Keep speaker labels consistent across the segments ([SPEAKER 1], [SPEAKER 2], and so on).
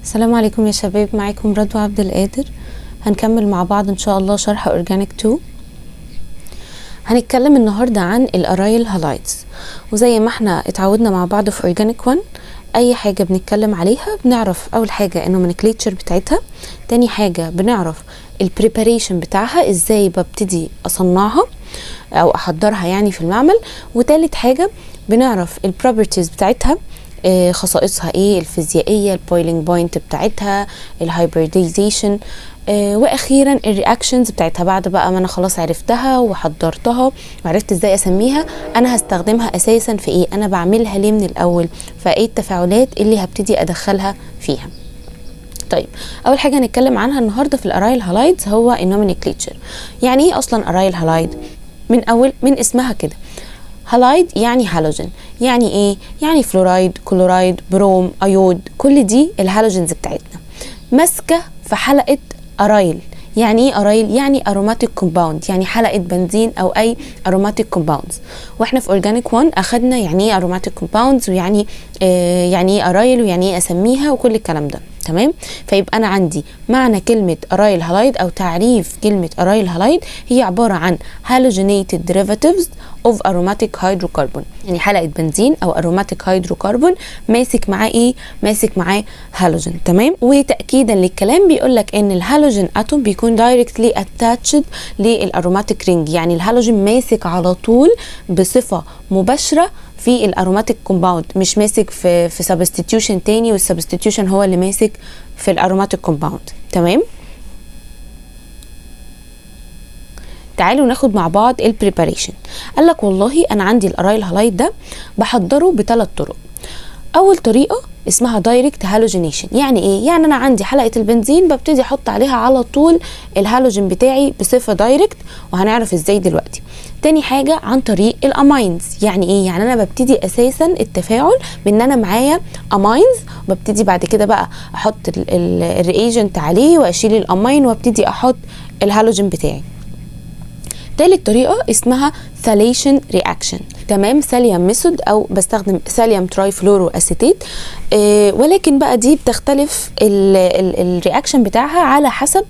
[SPEAKER 1] السلام عليكم يا شباب، معاكم رضوى عبد القادر. هنكمل مع بعض ان شاء الله شرح organic 2. هنتكلم النهارده عن ال aryl halides، وزي ما احنا اتعودنا مع بعض في organic 1، اي حاجة بنتكلم عليها بنعرف اول حاجة ال nomenclature بتاعتها، تاني حاجة بنعرف ال preparation بتاعها، ازاي ببتدي اصنعها او احضرها يعني في المعمل، وتالت حاجة بنعرف ال properties بتاعتها، خصائصها ايه الفيزيائية، ال boiling point بتاعتها، ال hybridization، واخيرا ال reactions بتاعتها. بعد بقى ما انا خلاص عرفتها وحضرتها وعرفت ازاي اسميها، انا هستخدمها اساسا في ايه، انا بعملها ليه من الاول، فايه التفاعلات اللي هبتدي ادخلها فيها. طيب، اول حاجة هنتكلم عنها النهارده في ال aryl halides هو ال nomenclature. يعني ايه اصلا aryl halide؟ من اول من اسمها كده، halide يعني هالوجين. يعني ايه؟ يعني fluoride، chloride، بروم، ايود، كل دي ال halogens بتاعتنا ماسكه في حلقة aryl. يعني ايه aryl؟ يعني aromatic compound، يعني حلقة بنزين او اي aromatic compounds. واحنا في organic 1 اخدنا يعني ايه aromatic compounds، ويعني يعني ايه aryl، ويعني ايه اسميها، وكل الكلام ده، تمام. فيبقى انا عندي معنى كلمة aryl halide او تعريف كلمة aryl halide هي عبارة عن halogenated derivatives of aromatic hydrocarbon، يعني حلقة بنزين او aromatic hydrocarbon ماسك معاه ايه؟ ماسك معاه هالوجين، تمام. وتاكيدا للكلام بيقول لك ان ال halogen atom بيكون directly attached لل aromatic ring، يعني الهالوجين ماسك على طول بصفة مباشرة في ال aromatic compound، مش ماسك في substitution تاني، وال substitution هو اللي ماسك في ال aromatic compound، تمام. تعالوا ناخد مع بعض ال preparation. قال لك والله انا عندي ال aryl halide ده بحضره بثلاث طرق. اول طريقه اسمها direct halogenation. يعني ايه؟ يعني انا عندي حلقة البنزين ببتدي احط عليها على طول الهالوجين بتاعي بصفة direct، وهنعرف ازاي دلوقتي. تاني حاجة عن طريق ال amines. يعني ايه؟ يعني انا ببتدي اساسا التفاعل بان انا معايا amines، وببتدي بعد كده بقى احط ال reagent عليه واشيل الامين وابتدي احط الهالوجين بتاعي. تالت طريقه اسمها thallation reaction، تمام، thallium method او بستخدم thallium trifluoroacetate، ولكن بقى دي بتختلف ال reaction بتاعها على حسب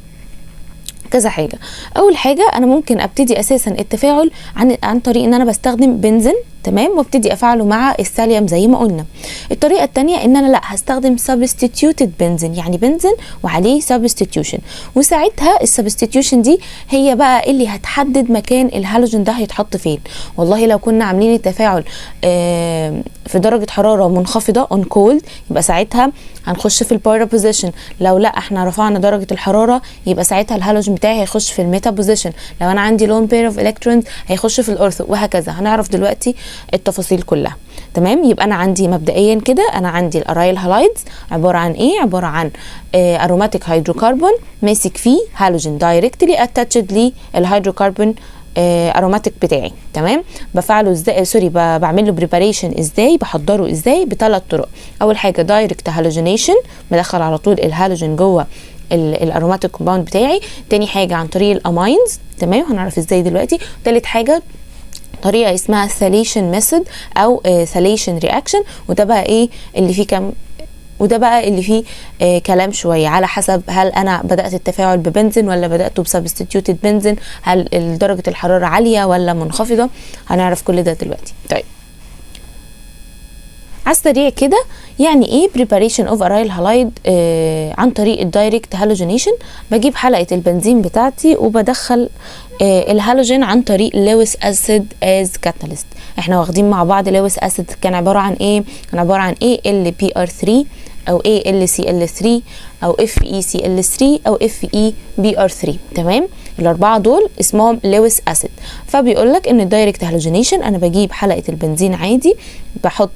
[SPEAKER 1] كذا حاجة. اول حاجة انا ممكن ابتدي اساسا التفاعل عن طريق ان انا بستخدم بنزين، تمام، وابتدي افعله مع الثاليوم زي ما قلنا. الطريقة الثانية ان انا لا هستخدم substituted benzene، يعني بنزين وعليه substitution، وساعتها ال substitution دي هي بقى اللي هتحدد مكان الهالوجين ده هيتحط فين. والله لو كنا عاملين التفاعل في درجه حرارة منخفضة on cold، يبقى ساعتها هنخش في ال para position. لو لا احنا رفعنا درجه الحرارة، يبقى ساعتها الهالوجين بتاعي هيخش في ال meta position. لو انا عندي lone pair of electrons هيخش في ال ortho، وهكذا. هنعرف دلوقتي التفاصيل كلها، تمام. يبقى انا عندي مبدئيا كده انا عندي ال aryl halides عبارة عن ايه؟ عبارة عن aromatic hydrocarbon ماسك فيه halogen directly attached لل hydrocarbon aromatic بتاعي، تمام. بفعله ازاي؟ sorry، بعمل له preparation ازاي؟ بحضره ازاي؟ بثلاث طرق. اول حاجة direct halogenation، بدخل على طول الهالوجين جوه ال aromatic compound بتاعي. تاني حاجة عن طريق ال amines، تمام، هنعرف ازاي دلوقتي. تالت حاجة طريقه اسمها thallation method او thallation reaction، وده بقى ايه اللي فيه كام، وده بقى اللي فيه كلام شوية على حسب هل انا بدات التفاعل ببنزين ولا بداته ب substituted benzene، هل درجه الحرارة عالية ولا منخفضة. هنعرف كل ده دلوقتي. طيب، على السريع كده، يعني ايه preparation of aryl halide عن طريق ال direct halogenation؟ بجيب حلقة البنزين بتاعتي وبدخل الهالوجين عن طريق Lewis acid as catalyst. احنا واخدين مع بعض Lewis acid كان عبارة عن ايه؟ كان عبارة عن AlBr3 او AlCl3 او FeCl3 او FeBr3، تمام. الاربعة دول اسمهم Lewis acid. فبيقول لك ان ال direct halogenation انا بجيب حلقة البنزين عادي، بحط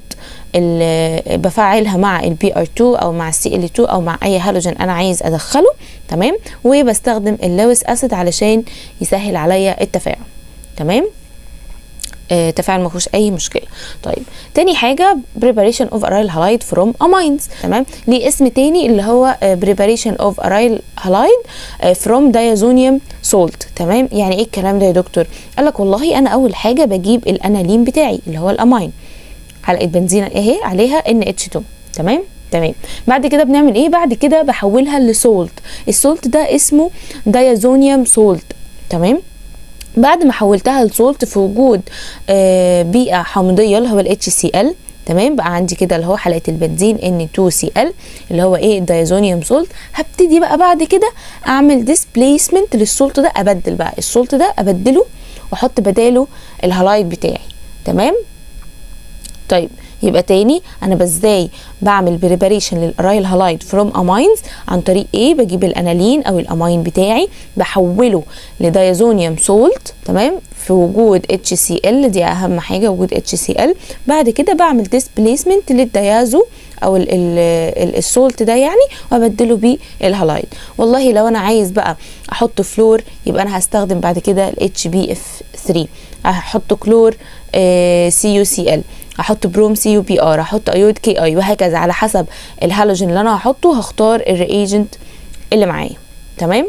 [SPEAKER 1] بفعلها مع ال Br 2 او مع ال Cl 2 او مع اي هالوجين انا عايز ادخله، تمام، وبستخدم ال Lewis acid علشان يسهل عليا التفاعل، تمام. تفاعل ما فيهوش اي مشكلة. طيب، تاني حاجة preparation of aryl halide from amines، تمام. ليه اسم تاني اللي هو preparation of aryl halide from diazonium salt، تمام. يعني ايه الكلام ده يا دكتور؟ قال لك والله انا اول حاجة بجيب الانالين بتاعي اللي هو الامين، حلقة بنزين اهي عليها NH2، تمام. تمام. بعد كده بنعمل ايه؟ بعد كده بحولها ل salt. ال salt ده اسمه diazonium salt. تمام. بعد ما حولتها ل salt في وجود بيئة حامضيه اللي هو ال HCl. تمام. بقى عندي كده اللي هو حلقة البنزين N2Cl اللي هو ايه؟ ال diazonium salt. هبتدي بقى بعد كده اعمل displacement لل salt ده، ابدل بقى ال salt ده، ابدله واحط بداله ال halide بتاعي. تمام. طيب يبقى تاني انا ازاي بعمل preparation لل aryl halide from amines؟ عن طريق ايه؟ بجيب الانالين او الامين بتاعي، بحوله ل diazonium salt. تمام. في وجود HCl، دي اهم حاجة وجود HCl. بعد كده بعمل displacement لل diazo او ال salt ده يعني، وابدله بال halide. والله لو انا عايز بقى احط فلور يبقى انا هستخدم بعد كده ال HBF3، احط كلور CuCl، احط بروم CuBr، احط ايود KI، وهكذا على حسب الهالوجين اللي انا هحطه هختار ال reagent اللي معايا. تمام.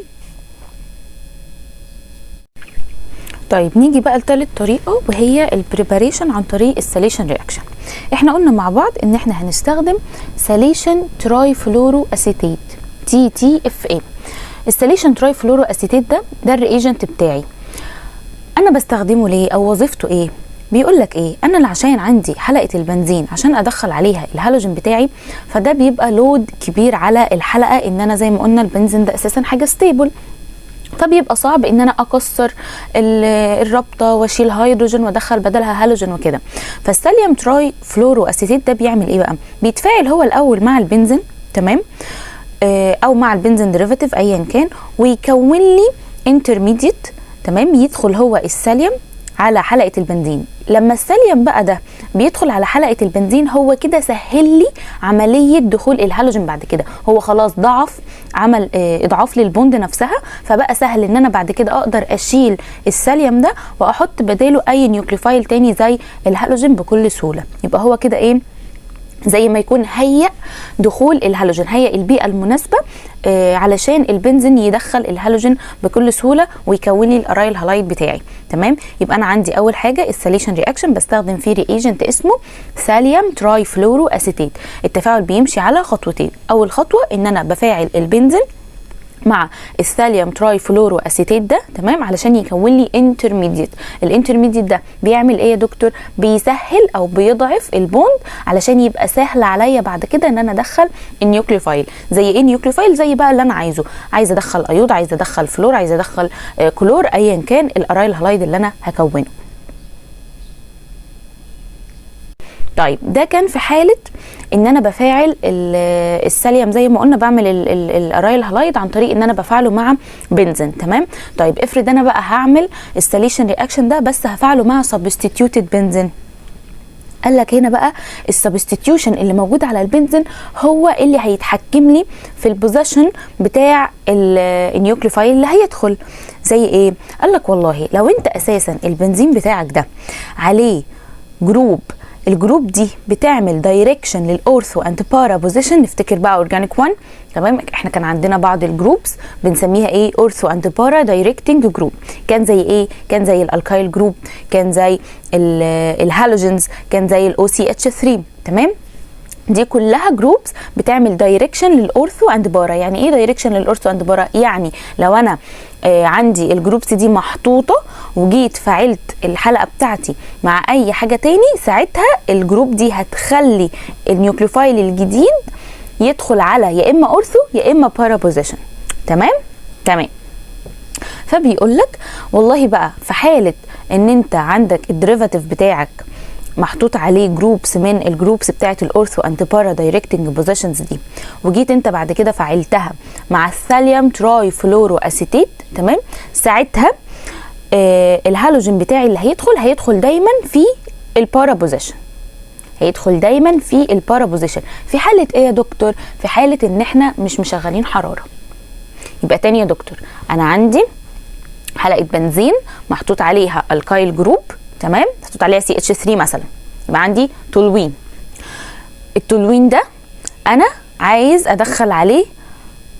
[SPEAKER 1] طيب نيجي بقى لتالت طريقه وهي ال preparation عن طريق ال thallation reaction. احنا قلنا مع بعض ان احنا هنستخدم ثاليشن تراي فلورو اسيتيت تي تي اف اي. ال thallium trifluoroacetate ده ال reagent بتاعي. انا بستخدمه ليه او وظيفته ايه؟ بيقول لك ايه؟ انا عشان عندي حلقة البنزين عشان ادخل عليها الهالوجين بتاعي، فده بيبقى load كبير على الحلقة، ان انا زي ما قلنا البنزين ده اساسا حاجة stable، فبيبقى صعب ان انا اكسر الرابطة واشيل هيدروجين وادخل بدلها هالوجين وكده. فال thallium trifluoroacetate ده بيعمل ايه بقى؟ بيتفاعل هو الاول مع البنزين، تمام، او مع ال benzene derivative ايا كان، ويكون لي intermediate. تمام. يدخل هو الثاليوم على حلقة البنزين. لما الثاليوم بقى ده بيدخل على حلقة البنزين هو كده سهل لي عملية دخول الهالوجين بعد كده، هو خلاص ضعف، عمل اضعاف لل bond نفسها، فبقى سهل ان انا بعد كده اقدر اشيل الثاليوم ده واحط بداله اي nucleophile تاني زي الهالوجين بكل سهولة. يبقى هو كده ايه؟ زي ما يكون هيأ دخول الهالوجين، هيأ البيئة المناسبة علشان البنزين يدخل الهالوجين بكل سهولة ويكون لي ال aryl halide بتاعي. تمام. يبقى انا عندي اول حاجة ال thallation reaction بستخدم فيه reagent اسمه thallium trifluoroacetate. التفاعل بيمشي على خطوتين. اول خطوة ان انا بفاعل البنزين مع ال thallium trifluoroacetate ده، تمام، علشان يكون لي intermediate. ال intermediate ده بيعمل ايه يا دكتور؟ بيسهل او بيضعف ال bond علشان يبقى سهل عليا بعد كده ان انا ادخل ال nucleophile. زي ايه nucleophile؟ زي بقى اللي انا عايزه، عايز ادخل ايود، عايز ادخل فلور، عايز ادخل كلور، ايا كان ال aryl halide اللي انا هكونه. طيب ده كان في حاله ان انا بفاعل الثاليوم زي ما قلنا، بعمل ال aryl halide عن طريق ان انا بفعله مع بنزين. تمام. طيب افرض انا بقى هعمل ال thallation reaction ده بس هفعله مع substituted benzene. قال لك هنا بقى ال substitution اللي موجود على البنزين هو اللي هيتحكم لي في ال position بتاع ال nucleophile اللي هيدخل. زي ايه؟ قال لك والله لو انت اساسا البنزين بتاعك ده عليه group، ال group دي بتعمل direction لل ortho and para position. نفتكر بقى organic 1، تمام، احنا كان عندنا بعض ال groups بنسميها ايه؟ ortho and para directing group. كان زي ايه؟ كان زي ال alkyl group، كان زي ال halogens، كان زي ال OCH3. تمام. دي كلها groups بتعمل direction لل ortho and para. يعني ايه direction لل ortho and para؟ يعني لو انا عندي ال groups دي محطوطة وجيت فعلت الحلقة بتاعتي مع اي حاجة تاني، ساعتها ال group دي هتخلي ال nucleophile الجديد يدخل على يا اما ortho يا اما para position. تمام؟ تمام. فبيقول لك والله بقى في حاله ان انت عندك ال derivative بتاعك محطوط عليه groups من ال groups بتاعه ال ortho and para directing positions دي، وجيت انت بعد كده فعلتها مع ال thallium trifluoroacetate، تمام، ساعتها الهالوجين بتاعي اللي هيدخل دايما في ال para position، هيدخل دايما في ال para position. في حاله ايه يا دكتور؟ في حاله ان احنا مش مشغلين حرارة. يبقى تاني يا دكتور، انا عندي حلقة بنزين محطوط عليها alkyl group، تمام، محطوط عليها CH3 مثلا، يبقى عندي تولوين. التولوين ده انا عايز ادخل عليه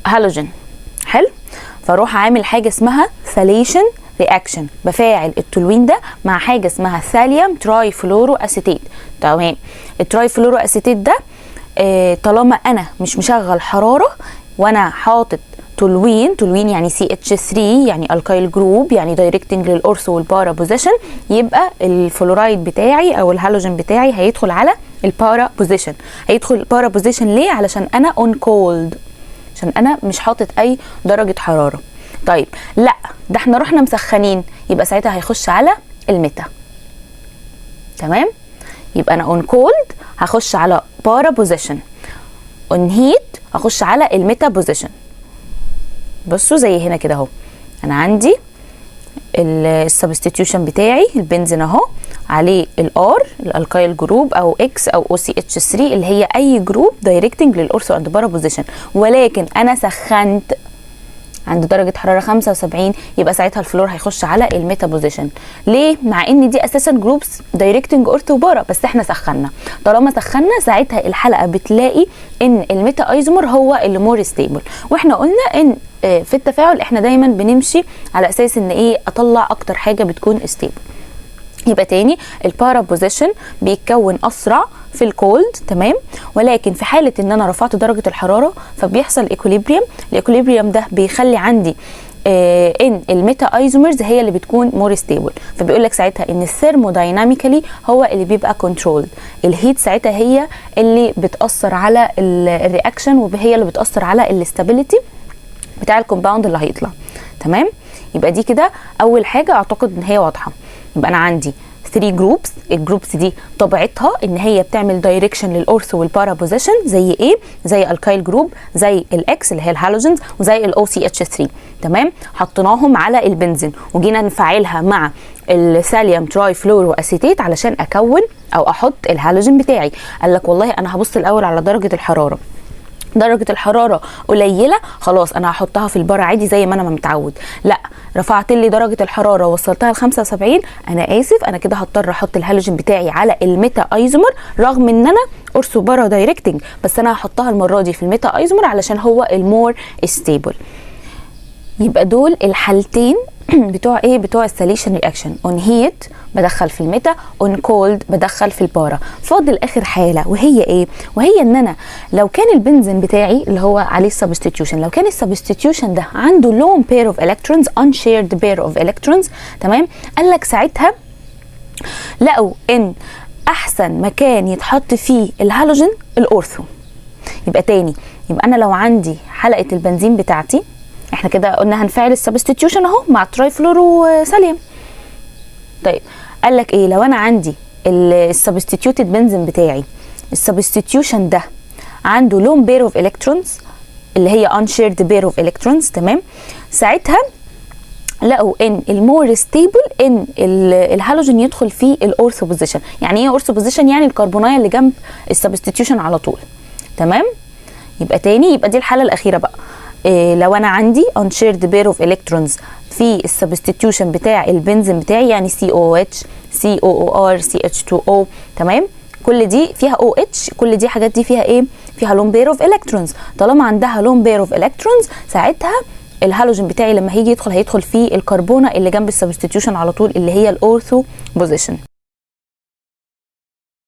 [SPEAKER 1] هالوجين، حلو، فاروح عامل حاجة اسمها thallation reaction، بفاعل التولوين ده مع حاجة اسمها thallium trifluoroacetate. تمام، ال trifluoroacetate ده طالما انا مش مشغل حرارة وانا حاطط toluene، toluene يعني CH3، يعني alkyl group، يعني directing لل ortho وال para position، يبقى الفلورايد بتاعي او الهالوجين بتاعي هيدخل على ال para position. هيدخل ال para position ليه؟ علشان انا on cold، عشان انا مش حاطط اي درجه حراره. طيب لا، ده احنا رحنا مسخنين، يبقى ساعتها هيخش على ال meta. تمام؟ يبقى انا on cold هخش على para position، on heat هخش على ال meta position. بصوا زي هنا كده اهو، انا عندي ال substitution بتاعي البنزين اهو، عليه ال R ال alkyl group او X او OCH3، اللي هي اي group directing لل ortho and para position، ولكن انا سخنت عند درجة حرارة 75، يبقى ساعتها الفلور هيخش على ال meta position. ليه؟ مع ان دي اساسا groups directing ortho و para، بس احنا سخنا. طالما سخنا ساعتها الحلقة بتلاقي ان ال meta isomer هو اللي more stable. واحنا قلنا ان في التفاعل احنا دايما بنمشي على اساس ان ايه؟ اطلع اكتر حاجة بتكون stable. يبقى تاني، ال para position بيتكون اسرع في ال cold، تمام؟ ولكن في حاله ان انا رفعت درجه الحرارة فبيحصل equilibrium. ال equilibrium ده بيخلي عندي ان ال meta isomers هي اللي بتكون more stable. فبيقول لك ساعتها ان ال thermodynamically هو اللي بيبقى controlled، ال heat ساعتها هي اللي بتاثر على ال reaction وهي اللي بتاثر على ال stability بتاع ال compound اللي هيطلع. تمام؟ يبقى دي كده اول حاجه، اعتقد ان هي واضحه. يبقى انا عندي 3 groups، ال groups دي طبيعتها ان هي بتعمل direction لل ortho وال para position. زي ايه؟ زي alkyl group، زي ال X اللي هي ال halogens، وزي ال OCH3. تمام؟ حطيناهم على البنزين وجينا نفعلها مع ال thallium trifluoroacetate علشان اكون او احط الهالوجين بتاعي. قال لك والله انا هبص الاول على درجه الحراره. درجة الحرارة قليلة، خلاص انا هحطها في ال para عادي زي ما انا ما متعود. لا، رفعت لي درجة الحرارة ووصلتها ل 75، انا اسف، انا كده هضطر احط الهالوجين بتاعي على ال meta isomer، رغم ان انا ortho para directing، بس انا هحطها المرة دي في ال meta isomer علشان هو ال more stable. يبقى دول الحالتين بتوع ايه؟ بتوع ال thallation reaction. on heat بدخل في ال meta، on cold بدخل في ال para. فاضل اخر حاله، وهي ايه؟ وهي ان انا لو كان البنزين بتاعي اللي هو عليه ال substitution، لو كان ال substitution ده عنده lone pair of electrons، unshared pair of electrons، تمام؟ قال لك ساعتها لقوا ان احسن مكان يتحط فيه ال halogen ال ortho. يبقى تاني، يبقى انا لو عندي حلقة البنزين بتاعتي، احنا كده قلنا هنفعل ال substitution اهو مع trifluoro thallium. طيب، قال لك ايه؟ لو انا عندي ال substituted benzene بتاعي، ال substitution ده عنده lone pair of electrons، اللي هي unshared pair of electrons، تمام؟ ساعتها لقوا ان ال more stable ان الهالوجين يدخل في ال ortho position. يعني ايه ortho position؟ يعني الكربونايه اللي جنب ال substitution على طول. تمام؟ يبقى تاني، يبقى دي الحالة الاخيرة بقى. إيه؟ لو انا عندي unshared pair of electrons في ال substitution بتاع البنزين بتاعي، يعني COOH، COOR، CH2O، تمام؟ كل دي فيها OH، كل دي حاجات دي فيها ايه؟ فيها lone pair of electrons. طالما عندها lone pair of electrons، ساعتها الهالوجين بتاعي لما هيجي يدخل هيدخل في الكربونه اللي جنب ال substitution على طول، اللي هي ال ortho position.